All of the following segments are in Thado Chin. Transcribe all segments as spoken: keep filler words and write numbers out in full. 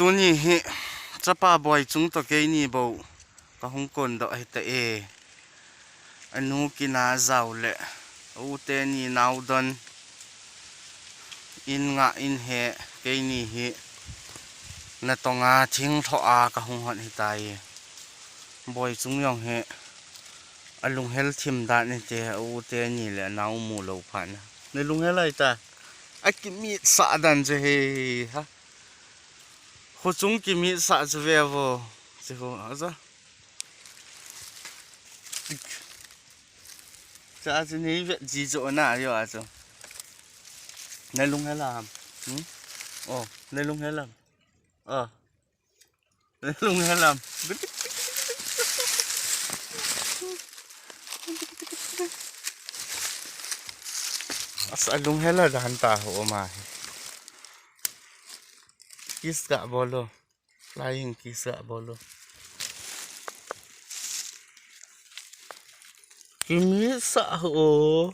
Tuni hi chapa Boichung toh keini bou kahung kondoh ahitai. Anu kina jao le, ute ni naodon in nga in he, keini hi natonga thing lhoh a kahung hon ahitai. Boichung jong hi alunghel thim dan ahite, ute ni le anao mulou phat na. Nalunghel ahitai. Akimit sah dan chu he ha. Khuchung kimit sah chu ve vo. Chu ho aja. Cha chu nei vet ji chu na yo a chu. Nalunghel a ham. Hmm? Oh, nalunghel a ham. Oh. Nalunghel a ham. Asa alunghel a dan ta ho ma hi. Kiss ga bol o. Flying kiss ga bol o. Kimit sah ho.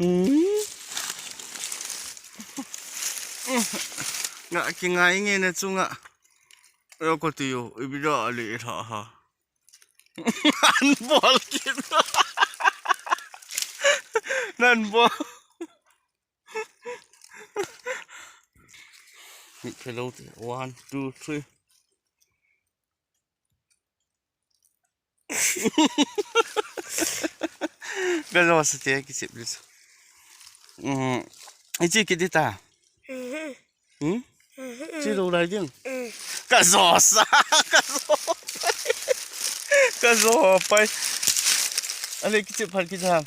Hmm. Nga kingai nge na chunga. Yo ko tiyo, ibida ali itha ha. Nan bol kit. Nan bol. Mit phelo te. One, two, three. Ka lo sa te kichep le. Hmm. Ichi kiti ta. Hmm? Chi lo lai ding. Ka zo sa. Ka zo. Ka zo pai. Ale kichep phat kitham.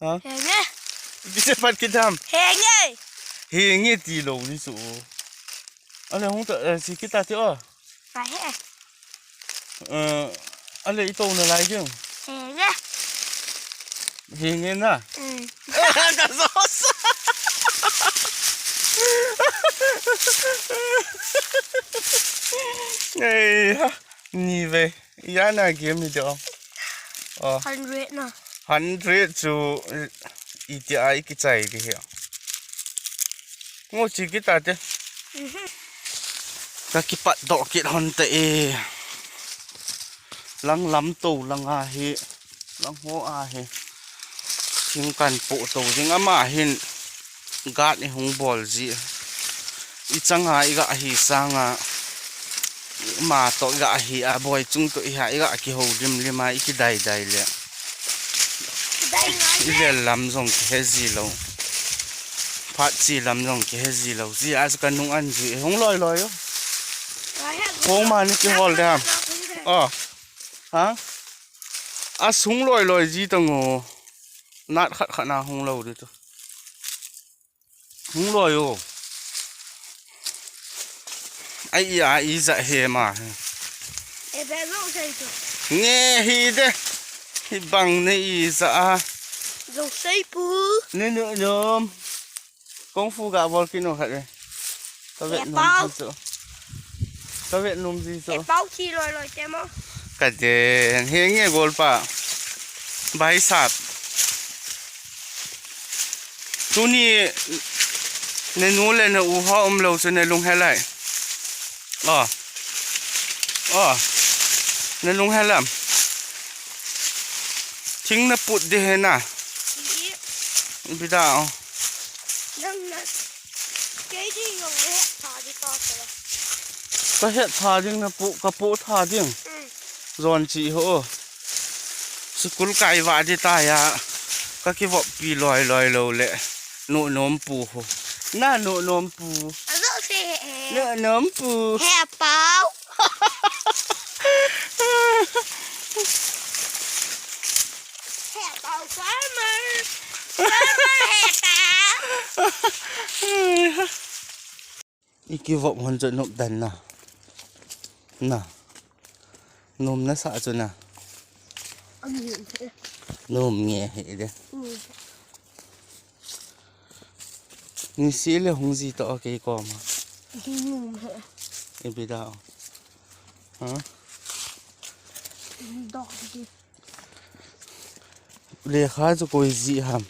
Ha? Henge. Kichep phat kitham. Henge. Henge ti lo ni su. Ale hung ta, eh, si kita ti o. Ka he. Eh, ale ito na lai ding. Henge. Henge na. Mm. Ka zo sa. Ei ha. Ni ve. Ya na game ni do. Oh. Hundred na. Hundred chu, eh, iti ai kichai di hi. Ngo chi kita te. Mhm. Ka kipat doh kit hon te e. Lang lam to lang a hi. Lang ho a hi. Thing kan po to ding ama hin. Gat i hung bol ji. I changa i ga hi sanga. Ma to i ga hi a Boichung to i ha i ga ki ho lim lim a i ki dai dai le. Dai ngai. I le lam jong ki he ji lo. Phat chi lam jong ki he ji lo. Ji a ka nung an ji hung loi loi o. Ko ma ni ki hol de ham. Oh. Ha? A sung loi loi ji tang o. Nat khat khat na hung lo de to. Hung loi o. Ai, i a, i ja he ma he. E be zo sei tu. Nge hi de. Hi bang ne i ja a. Zo sei pu. Ne ne nom. Kung fu ga bol kino khat le. Ka vet nom ji chu. Ka vet nom ji chu. E pau chi loi loi te mo. Ka den. He nge gol pa. Bhai sahab. Tuni, nanu le na u ho um lo chu nalung helai. Oh. Oh. Nalung helam. Thing na put de he na. Bida o. Nang na. Kei di yong le ta di ta ta. Ka het tha ding na pu, ka pu tha ding. Mm. Zon chi ho. School kai va di ta ya. Ka ki vop pi loi loi lo le. Nu nom pu ho. Na nu nom pu. A zo se he he. Nu nom pu. He pau. He pau farmer. Farmer he ta. Iki vop hon chu nop dan na. Na. Nom na sa chu na. Nom nge he de. Ni si le hung ji to kei koma. Nom he. E bida o. Ha? Dog ji. Lekha chu koi ji ham.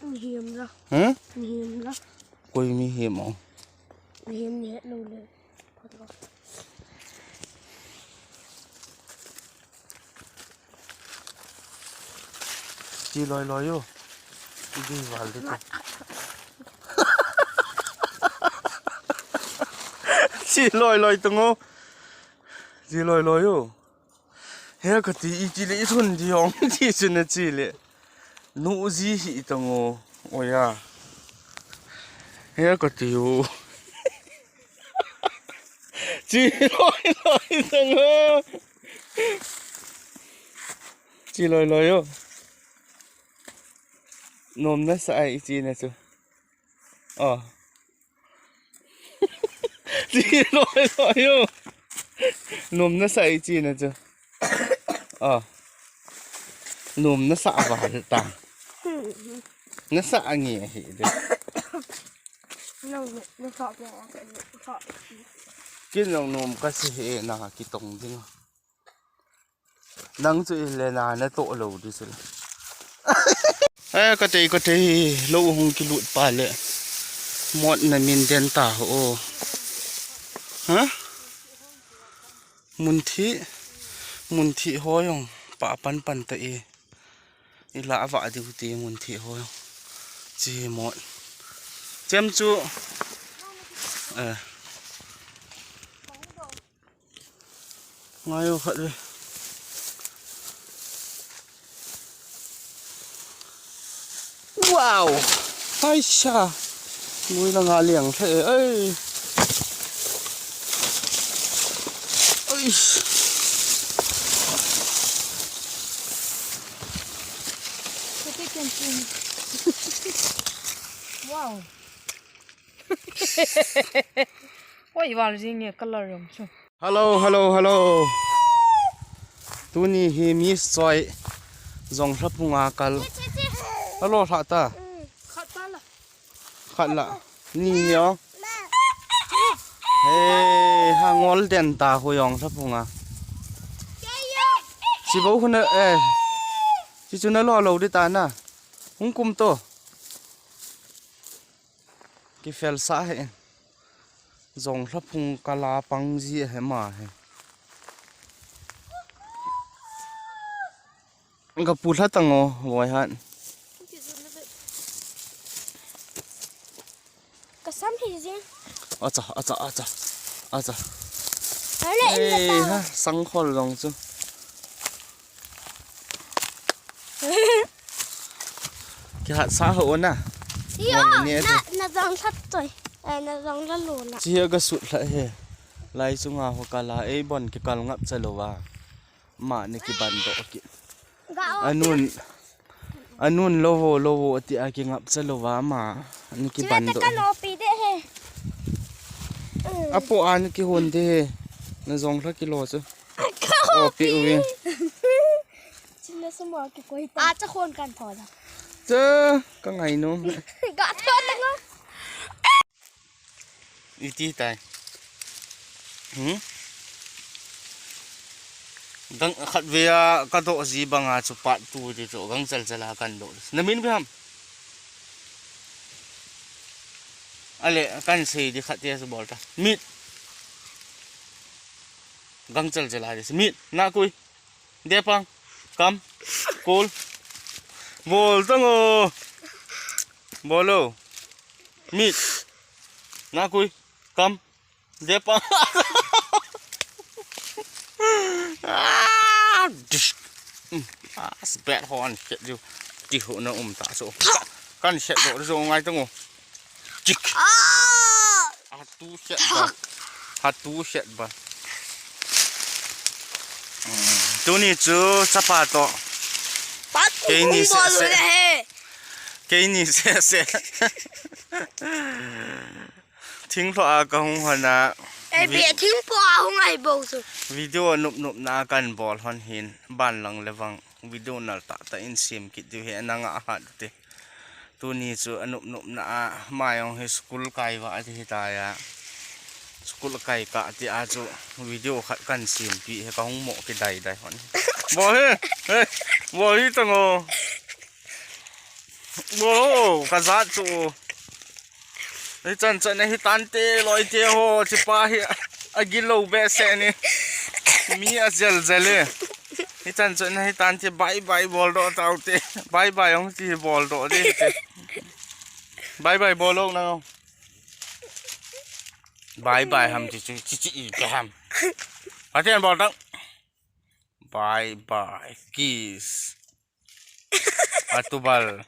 Mihem la. Ha? Mihem la. Koi mihem o. Yen ni lo le. Chi loi loi yo. Chi val di ko. Chi loi loi tung o. Chi loi loi yo. He kati i chi le i thun di hong ti chu na chi le. Nu ji hi tang o. Oya. He kati u. Chi loi loi tang o. Chi loi loi o. Nom na sa ai chi na chu. Oh. Chi loi loi o. Nom na sa ai chi na chu. Ah. Nom na sa a val ta. Na sa a nge hi de. Nang na sa ko ka ni sa. Kin nang nom ka si he na ki tong ding. Nang chu i le na na to lo di chu. Eh, ka tei, ka tei, lo hung ki lut pa le. Mot na min den ta ho. Ha? Mun thi, mun thi ho jong pa pan pan ta e. I la va di hu ti mun thi ho jong. Chi mot. Chem chu. Eh. Ngai o khat ve. Wow! Aisha! Ngui la nga liang the ai. Ai. Wow. Oi, val jing nge color jong chu. Hello, hello, hello. Tuni hi Miss Choi Jongthlaphunga kal. Hello, lha ta. Khat ta la. Khat la. Ni hi o. Hey, ha ngol den ta hu Jongthlaphunga. Chi bo hu na, eh. Chi chu na lo lo di ta na. Hung kum to. Ki fel sa he. Jongthlaphung kala pang ji he ma he. Ka pu lha tang o, voi han. Ka sam hi jing. Acha, acha, acha. Acha. Ale, in la ta. Ei, ha, sang khol jong chu. Ki hat sa ho na. Yo, na, na jong lha toi. Eh, na jong lha lo na. Chi ga sut lha he. Lai chunga ho kala, ei bon ki kal ngap cha lo va. Ma ni ki ban do ki. Ga o. Anun, anun lo vo, lo vo ti a ki ngap cha lo va ma. Ni ki ban do. Ka lo pi de he. Apo an ki hon de he. Na jong lha ki lo chu. Ka o pi. O pi u. China suma ki koi ta. A cha khon kan tho da. Cha, ka ngai no. Ga tho ta ngo. Iti tai. Hmm? Gang khat ve a ka do ji banga chu part two ti chu gang chal chal a kan do. Na min bi ham. Ale kan sei di khat ya su bol ta. Mit. Gang chal chal a di. Mit. Na kui. Depang. Kam. Kul. Bol tang o. Bolo. Mit. Na kui. Kam. Depang. Ah, dish. Mm. Ah, sbet hon. Chet ju. Ti ho na um ta so. Kan chet do so ngai tang o. Tik. Ah. Ha tu set ba. Ha tu set ba. Hmm. Tuni chu chapa to. Keini se se. Keini se se. Thinglhah a ka hung hon a. Eh, be thingpo a hung ai bo chu. Video nup nup na kan bol hon hin ban lang le vang. Video nal ta ta in sim kit diu he nanga hat te. Tuni chu anup nup na a, ma jong hi school kai va ati hi ta ya. School kai ka ti a chu video khat kan sim pi he ka hung mo ki dai dai hon. Bo he, he, bo hi tang o. Bo, ka jat chu. Hichan chan ahi tante, loite ho, chipa hi agilou behseh ni. Mi ajel jel e. Hichan chan ahi tante, bye bye bol doh taute. Bye bye hung ti bol doh ding te. Bye bye bol lou nang. Bye bye ham chi chi chi chi i pe ham. Pathen bol tang. Bye bye kiss. Atubal.